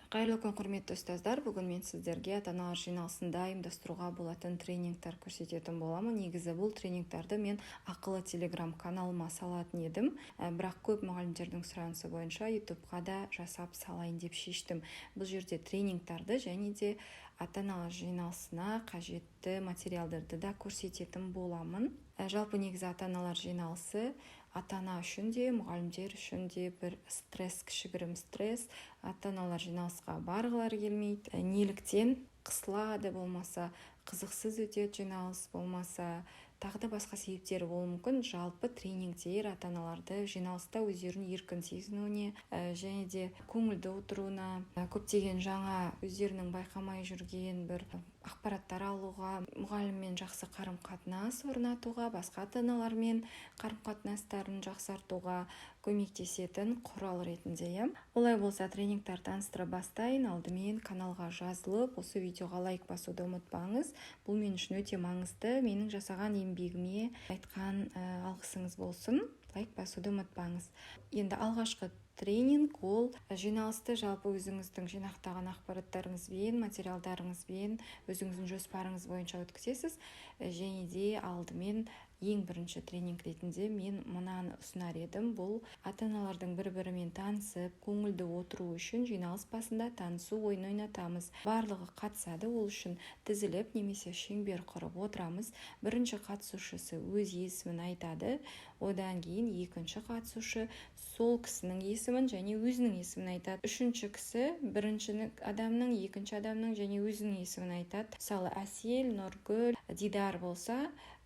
Қайырлы күн, құрметті ұстаздар! Бүгін мен сіздерге ата-аналар жиналысында ұйымдастыруға болатын тренингтер көрсететін боламын. Негізі бұл тренингтарды мен ақылы Телеграм каналыма салатын едім, бірақ көп мұғалімдердің сұранысы бойынша Ютубқа да жасап салайын деп шештім. Бұл жерде тренингтарды және де ата-аналар жиналысына қажетті материалдарды да көрсететін боламын. Жалпы негізі ата-аналар жиналысы ата-ана үшін де, мұғалімдер үшін де бір стресс, кішігірім стресс. Ата-аналар жиналысқа барғылары келмейді. Неліктен қысылады, болмаса қызықсыз өтеді жиналыс, болмаса тағы да басқа себептері болуы мүмкін. Жалпы тренингтер ата аналарды жиналыста өздерін еркін сезінуіне, және де көңілді отыруына, көптеген жаңа өздерінің байқамай жүрген бір ақпараттар алуға, мұғаліммен жақсы қарым қатынас орнатуға, басқа ата аналармен қарым қатынастарын жақсартуға көмектесетін құрал ретінде, иә. Олай болса, тренингтар таныстыра бастайын. Алдымен каналға жазылып, осы видеоға лайк басуды ұмытпаңыз. Бұл мен үшін өте маңызды, менің жасаған еңбегіме айтқан алғысыңыз болсын. Лайк басуды ұмытпаңыз. Енді алғашқы тренинг ол жиналысты жалпы өзіңіздің жинақтаған ақпараттарыңызбен, материалдарыңызбен, өзіңіздің жоспарыңыз бойынша өткізесіз. Және де алдымен ең бірінші тренинг ретінде мен мынаны ұсынар едім. Бұл ата аналардың бір бірімен танысып, көңілді отыру үшін жиналыс басында танысу ойын ойнатамыз. Барлығы қатысады. Ол үшін тізіліп немесе шеңбер құрып отырамыз. Бірінші қатысушысы өз есімін айтады, одан кейін екінші қатысушы сол кісінің есімін және өзінің есімін айтады, үшінші кісі бірінші адамның, екінші адамның және өзінің есімін айтады. Мысалы, Әсел, Нұргүл, Дидар болса,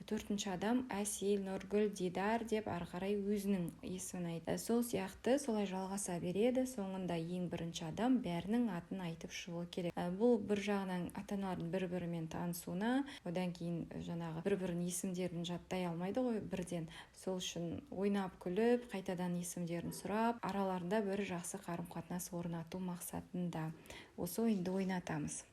төртінші адам Әсел, Нұргүл, Дидар деп ары қарай өзінің есімін айтады. Сол сияқты солай жалғаса береді. Соңында ең бірінші адам бәрінің атын айтып шығуы керек. Бұл бір жағынан ата аналардың бір бірімен танысуына, одан кейін жаңағы бір бірінің есімдерін жаттай алмайды ғой бірден, сол үшін ойнап күліп, қайтадан есімдерін сұрап, араларында бір жақсы қарым қатынас орнату мақсатында осы ойынды ойнатамыз.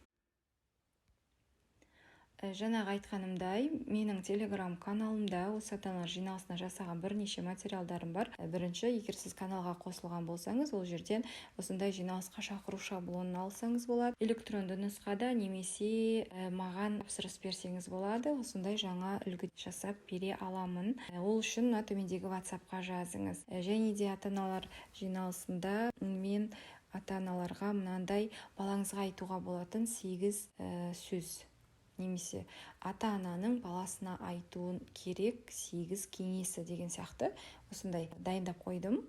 Жаңағы айтқанымдай, менің Телеграм каналымда осы ата аналар жиналысына жасаған бірнеше материалдарым бар. Бірінші, егер сіз каналға қосылған болсаңыз, ол жерден осындай жиналысқа шақыру шаблонын алсаңыз болады электронды нұсқада немесе маған тапсырыс берсеңіз болады, осындай жаңа үлгі жасап бере аламын. Ол үшін мына төмендегі Ватсапқа жазыңыз. Және де ата аналар жиналысында мен ата аналарға мынандай балаңызға айтуға болатын сегіз сөз немесе ата ананың баласына айтуын керек сегіз кеңесі деген сияқты осындай дайындап қойдым.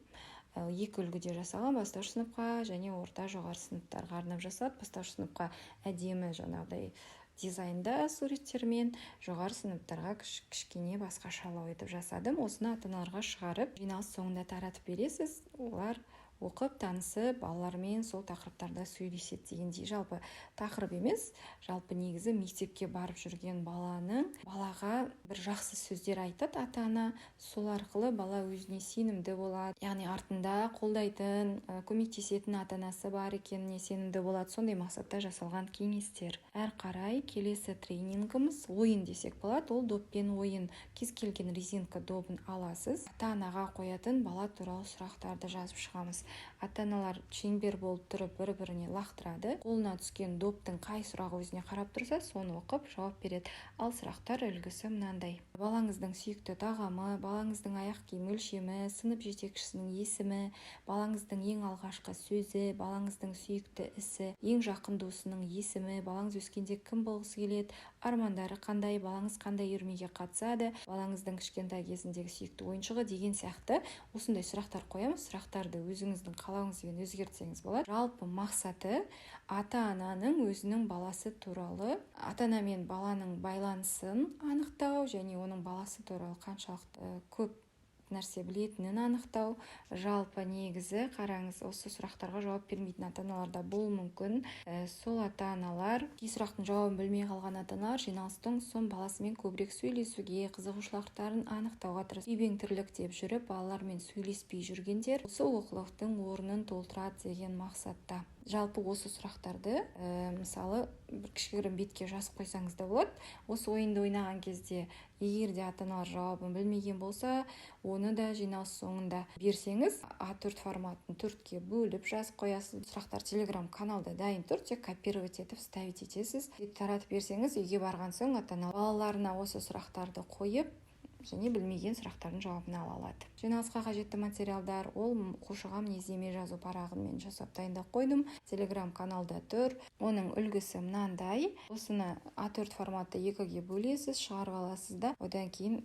Екі үлгіде жасалған: бастауыш сыныпқа және орта, жоғары сыныптарға арнап жасалады. Бастауыш сыныпқа әдемі жаңағыдай дизайнда суреттермен, жоғары сыныптарға кішкене басқашалау етіп жасадым. Осыны ата аналарға шығарып, жиналыс соңында таратып бересіз. Олар оқып, танысып, балалармен сол тақырыптарда сөйлеседі дегендей. Жалпы тақырып емес, жалпы негізі мектепке барып жүрген баланың, балаға бір жақсы сөздер айтады ата ана, сол арқылы бала өзіне сенімді болады, яғни артында қолдайтын, көмектесетін ата анасы бар екеніне сенімді болады. Сондай мақсатта жасалған кеңестер. Әрі қарай келесі тренингіміз ойын десек болады, ол доппен ойын. Кез келген резинка добын аласыз, ата анаға қоятын бала туралы сұрақтарды жазып шығамыз. Ата аналар шеңбер болып тұрып, бір біріне лақтырады. Қолына түскен доптың қай сұрағы өзіне қарап тұрса, соны оқып жауап береді. Ал сұрақтар үлгісі мынандай: балаңыздың сүйікті тағамы, балаңыздың аяқ киім өлшемі, сынып жетекшісінің есімі, балаңыздың ең алғашқы сөзі, балаңыздың сүйікті ісі, ең жақын досының есімі, балаңыз өскенде кім болғысы келеді, армандары қандай, балаңыз қандай үйірмеге қатысады, балаңыздың кішкентай кезіндегі сүйікті ойыншығы деген сияқты осындай сұрақтар қоямыз. Сұрақтарды өзіңіздің қалауыңызбен өзгертсеңіз болады. Жалпы мақсаты ата ананың өзінің баласы туралы, ата ана мен баланың байланысын анықтау және оның баласы туралы қаншалықты көп нәрсе білетінін анықтау. Жалпы негізі қараңыз, осы сұрақтарға жауап бермейтін ата аналар да болуы мүмкін. Сол ата аналар, кей сұрақтың жауабын білмей қалған ата аналар жиналыстан соң баласымен көбірек сөйлесуге, қызығушылықтарын анықтауға тырысады. Үйбең тірлік деп жүріп балалармен сөйлеспей жүргендер осы олқылықтың орнын толтырады деген мақсатта. Жалпы осы сұрақтарды, мысалы, бір кішігірім бетке жазып қойсаңыз да болады. Осы ойынды ойнаған кезде, егер де ата аналар жауабын білмеген болса, оны да жиналыс соңында берсеңіз, А4 форматын төртке бөліп жазып қоясыз. Сұрақтар Телеграм каналда дайын тұр, тек копировать етіп, вставить етесіз. Таратып берсеңіз, үйге барған соң ата ана балаларына осы сұрақтарды қойып және білмеген сұрақтардың жауабын ала алады. Жиналысқа қажетті материалдар: ол оқушыға мінездеме жазу парағын мен жасап, дайындап қойдым, Телеграм каналда тұр. Оның үлгісі мынандай: осыны А4 форматта екіге бөлесіз, шығарып аласыз да, одан кейін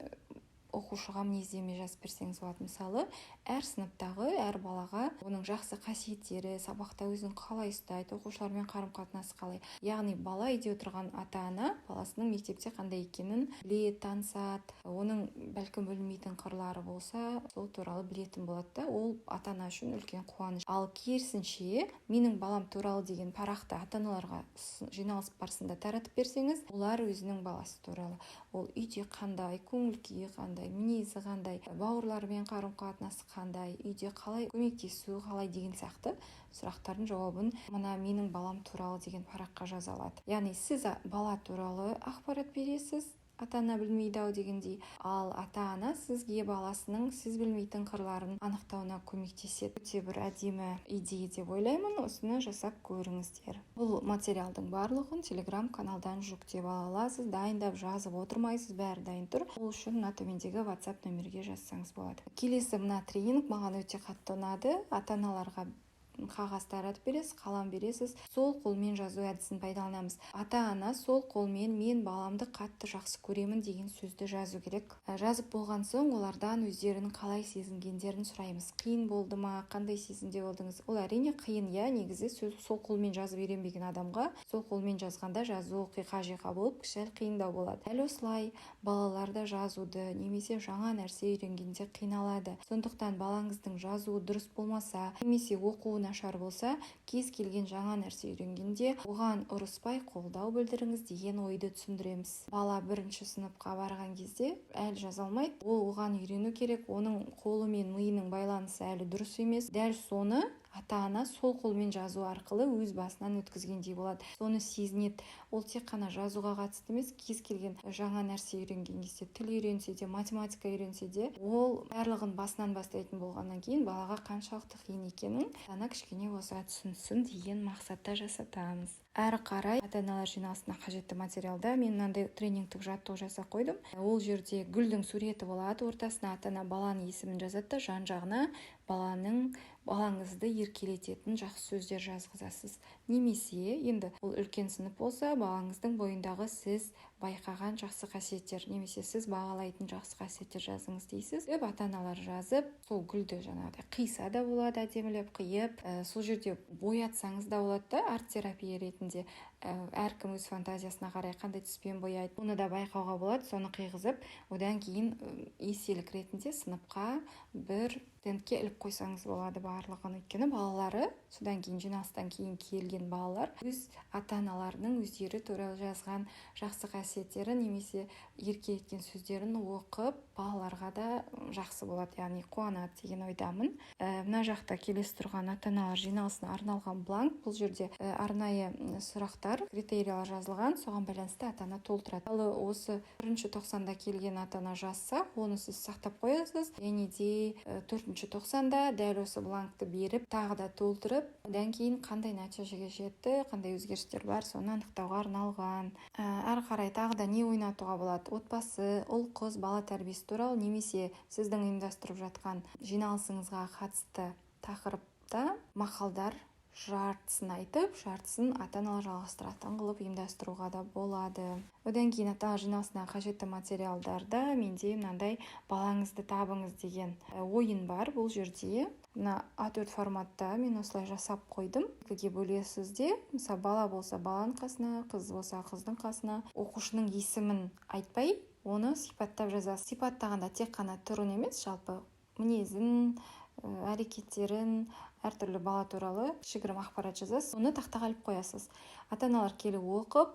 оқушыға мінездеме жазып берсеңіз болады. Мысалы, әр сыныптағы әр балаға оның жақсы қасиеттері, сабақта өзін қалай ұстайды, оқушылармен қарым қатынасы қалай. Яғни бала үйде отырған ата ана баласының мектепте қандай екенін біледі, танысады, оның бәлкім білмейтін қырлары болса, сол туралы білетін болады да. Ол ата ана үшін үлкен қуаныш. Ал керісінше, «Менің балам туралы» деген парақты ата аналарға жиналыс барысында таратып берсеңіз, олар өзінің баласы туралы: ол үйде қандай, көңіл күйі қандай, мінезі қандай, бауырларымен қарым қатынасы қандай, үйде қалай, көмектесу қалай деген сияқты сұрақтардың жауабын мына «Менің балам туралы» деген параққа жаза алады. Яғни сіз бала туралы ақпарат бересіз, ата ана білмейді ау дегендей, ал ата ана сізге баласының сіз білмейтін қырларын анықтауына көмектеседі. Өте бір әдемі идея деп ойлаймын, осыны жасап көріңіздер. Бұл материалдың барлығын Телеграм каналдан жүктеп ала аласыз, дайындап, жазып отырмайсыз, бәрі дайын тұр. Ол үшін мына төмендегі WhatsApp нөмірге жазсаңыз болады. Келесі мына тренинг маған өте қатты ұнады. Ата аналарға қағаз таратып бересіз, қалам бересіз, сол қолмен жазу әдісін пайдаланамыз. Ата ана сол қолмен «Мен баламды қатты жақсы көремін» деген сөзді жазу керек. Жазып болған соң, олардан өздерінің қалай сезінгендерін сұраймыз: қиын болды ма, қандай сезімде болдыңыз? Ол, әрине, қиын, иә. Негізі сөз сол қолмен жазып үйренбеген адамға сол қолмен жазғанда жазу қиқа-жиқа болып, сәл қиындау болады. Дәл осылай балалар да жазуды немесе жаңа нәрсе үйренгенде қиналады. Сондықтан балаңыздың жазуы дұрыс болмаса немесе оқуы нашар болса, кез келген жаңа нәрсе үйренгенде оған ұрыспай, қолдау білдіріңіз деген ойды түсіндіреміз. Бала бірінші сыныпқа барған кезде әлі жаза алмайды, ол оған үйрену керек, оның қолы мен миының байланысы әлі дұрыс емес. Дәл соны ата ана сол қолмен жазу арқылы өз басынан өткізгендей болады, соны сезінеді. Ол тек қана жазуға қатысты емес, кез келген жаңа нәрсе үйренген кезде, тіл үйренсе де, математика үйренсе де, ол барлығын басынан бастайтын болғаннан кейін балаға қаншалықты қиын екенін ана кішкене болса түсінсін деген мақсатта жасатамыз. Әрі қарай ата аналар жиналысына қажетті материалда мен мынандай тренингтік жаттығу жасап қойдым. Ол жерде гүлдің суреті болады, ортасына ата ана баланың есімін жазады да, жан жағына балаңызды еркелететін жақсы сөздер жазғызасыз. Немесе енді ол үлкен сынып болса, балаңыздың бойындағы сіз байқаған жақсы қасиеттер немесе сіз бағалайтын жақсы қасиеттер жазыңыз дейсіз. Деп ата аналар жазып, сол гүлді жаңағыдай қиса да болады, әдемілеп қиып, сол жерде боятсаңыз да болады да, арт терапия ретінде. Әркім өз фантазиясына қарай қандай түспен бояйды, оны да байқауға болады. Соны қиғызып, одан кейін естелік ретінде сыныпқа бір стендке іліп қойсаңыз болады барлығын. Өйткені балалары содан кейін, жиналыстан кейін келген балалар өз ата аналарының өздері туралы жазған жақсы қасиеттерін немесе еркелеткен сөздерін оқып, балаларға да жақсы болады, яғни қуанады деген ойдамын. Мына жақта келесі тұрған ата аналар жиналысына арналған бланк. Бұл жерде арнайы сұрақтар, критериялар жазылған, соған байланысты ата ана толтырады. Ал осы бірінші тоқсанда келген ата ана жазса, оны сіз сақтап қоясыз және де төртінші тоқсанда дәл осы бланкті беріп, тағы да толтырып, одан кейін қандай нәтижеге жетті, қандай өзгерістер бар, соны анықтауға арналған. Әрі қарай тағы да не ойнатуға болады? Отбасы, ұл қыз бала тәрбиесі туралы немесе сіздің ұйымдастырып жатқан жиналысыңызға қатысты тақырыпта мақалдар жартысын айтып, жартысын ата аналар жалғастыратын қылып ұйымдастыруға да болады. Одан кейін ата аналар жиналысына қажетті материалдарда менде мынандай «Балаңызды табыңыз» деген ойын бар. Бұл жерде мына А4 форматта мен осылай жасап қойдым. Екіге бөлесіз де, мысалы, бала болса, баланың қасына, қыз болса, қыздың қасына оқушының есімін айтпай, оны сипаттап жазасыз. Сипаттағанда тек қана түрін емес, жалпы мінезін, әрекеттерін, әртүрлі бала туралы кішігірім ақпарат жазасыз. Оны тақтаға іліп қоясыз. Ата аналар келіп оқып,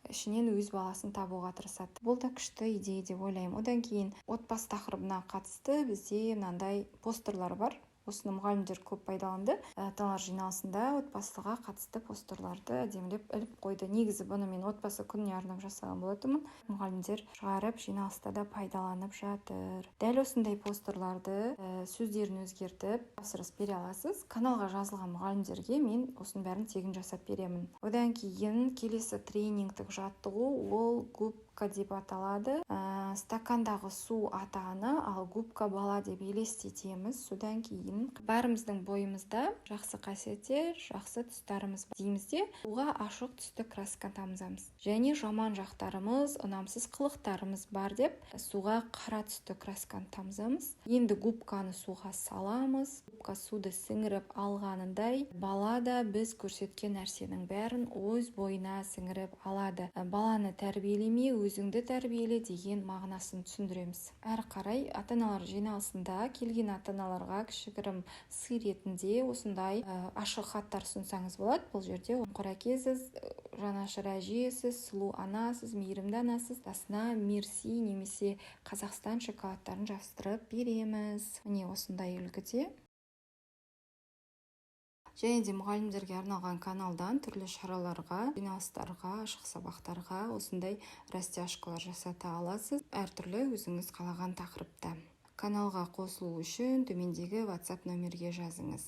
ішінен өз баласын табуға тырысады. Бұл да күшті идея деп ойлаймын. Одан кейін отбасы тақырыбына қатысты бізде мынандай постерлар бар. Осыны мұғалімдер көп пайдаланды. Ата-аналар жиналысында отбасыға қатысты постерларды әдемілеп іліп қойды. Негізі бұны мен отбасы күніне арнап жасаған болатынмын. Мұғалімдер шығарып, жиналыста да пайдаланып жатыр. Дәл осындай постерларды сөздерін өзгертіп, тапсырыс бере аласыз. Каналға жазылған мұғалімдерге мен осының бәрін тегін жасап беремін. Одан кейін келесі тренингтік жаттығу, ол «Губка» деп аталады. Стакандағы су ата-ана, ал губка бала деп елестетеміз. Содан кейін бәріміздің бойымызда жақсы қасиеттер, жақсы тұстарымыз бар дейміз де, суға ашық түсті краска тамызамыз. Және жаман жақтарымыз, ұнамсыз қылықтарымыз бар деп, суға қара түсті красканы тамызамыз. Енді губканы суға саламыз. Губка суды сіңіріп алғанындай, бала да біз көрсеткен нәрсенің бәрін өз бойына сіңіріп алады. Баланы тәрбиелеме, өзіңді тәрбиеле деген мағынасын түсіндіреміз. Әрі қарай ата-аналар жиналысында келген ата-аналарға кішігірім сый ретінде осындай ашық хаттар ұсынсаңыз болады. Бұл жерде қамқор әкесіз, жанашыр әжесіз, сұлу анасыз, мейірімді анасыз. Астына Мерси немесе Қазақстан шоколадтарын жабыстырып береміз. Міне, осындай үлгіде. Және де мұғалімдерге арналған каналдан түрлі шараларға, жиналыстарға, ашық сабақтарға осындай растяжкалар жасата аласыз, әртүрлі өзіңіз қалаған тақырыпта. Каналға қосылу үшін төмендегі WhatsApp номерге жазыңыз.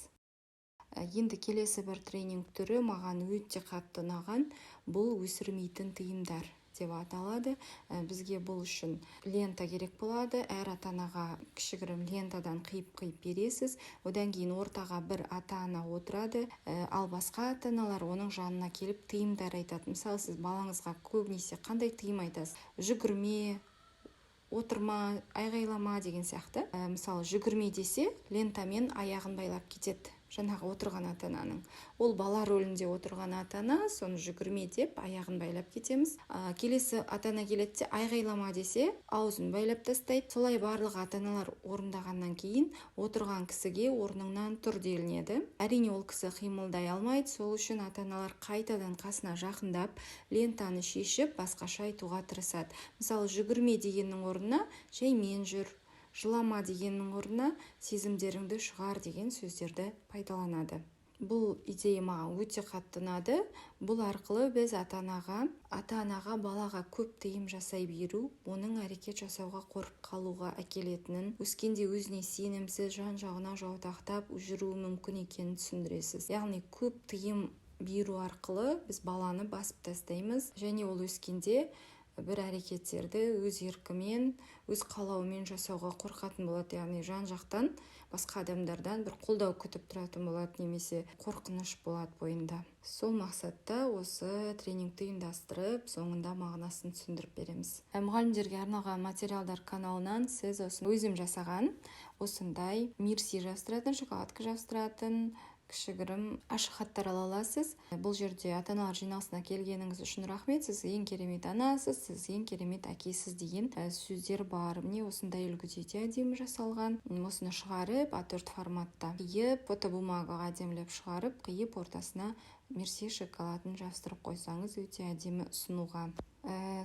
Енді келесі бір тренинг түрі маған өте қатты ұнаған, бұл «Өсірмейтін тыйымдар» деп аталады. Бізге бұл үшін лента керек болады. Әр ата анаға кішігірім лентадан қиып-қиып бересіз. Одан кейін ортаға бір ата ана отырады, ал басқа ата аналар оның жанына келіп, тыйымдар айтады. Мысалы, сіз балаңызға көбінесе қандай тыйым айтасыз? Жүгірме, отырма, айғайлама деген сияқты. Мысалы, жүгірме десе, лентамен аяғын байлап кетеді жаңағы отырған ата ананың. Ол бала рөлінде отырған ата ана, соны жүгірме деп аяғын байлап кетеміз. Келесі ата ана келеді де, айғайлама десе, аузын байлап тастайды. Солай барлық ата аналар орындағаннан кейін отырған кісіге «Орныңнан тұр» делінеді. Әрине, ол кісі қимылдай алмайды. Сол үшін ата аналар қайтадан қасына жақындап, лентаны шешіп, басқаша айтуға тырысады. Мысалы, жүгірме дегеннің орнына «Жаймен жүр», жылама дегеннің орнына «Сезімдеріңді шығар» деген сөздерді пайдаланады. Бұл идея маған өте қатты ұнады. Бұл арқылы біз ата анаға балаға көп тыйым жасай беру оның әрекет жасауға қорқып қалуға әкелетінін, өскенде өзіне сенімсіз, жан жағына жаутақтап жүруі мүмкін екенін түсіндіресіз. Яғни көп тыйым беру арқылы біз баланы басып тастаймыз және ол өскенде бір әрекеттерді өз еркімен, өз қалауымен жасауға қорқатын болады. Яғни жан жақтан, басқа адамдардан бір қолдау күтіп тұратын болады немесе қорқыныш болады бойында. Сол мақсатта осы тренингті ұйымдастырып, соңында мағынасын түсіндіріп береміз. Мұғалімдерге арналған материалдар каналынан сіз осы өзім жасаған осындай Мерси жабыстыратын, шоколадка жабыстыратын кішігірім ашық хаттар ала аласыз. Бұл жерде «Ата аналар жиналысына келгеніңіз үшін рахмет, сіз ең керемет анасыз, сіз ең керемет әкесіз» деген сөздер бар. Міне, осындай үлгіде де әдемі жасалған. Осыны шығарып, А4 форматта қиып, фотобумагаға әдемілеп шығарып, қиып, ортасына Мерси шоколадын жабыстырып қойсаңыз, өте әдемі ұсынуға.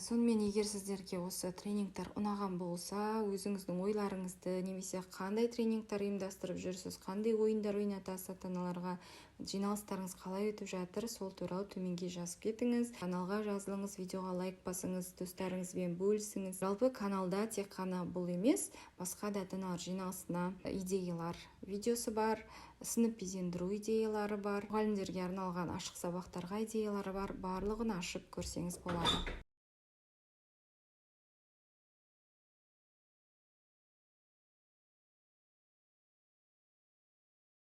Сонымен, егер сіздерге осы тренингтер ұнаған болса, өзіңіздің ойларыңызды немесе қандай тренингтер ұйымдастырып жүрсіз, қандай ойындар ойнатасыз ата аналарға, жиналыстарыңыз қалай өтіп жатыр, сол туралы төменге жазып кетіңіз. Каналға жазылыңыз, видеоға лайк басыңыз, достарыңызбен бөлісіңіз. Жалпы, каналда тек қана бұл емес, басқа да ата аналар жиналысына идеялар видеосы бар, сынып безендіру идеялары бар, мұғалімдерге арналған ашық сабақтарға идеялары бар. Барлығын ашып көрсеңіз болады.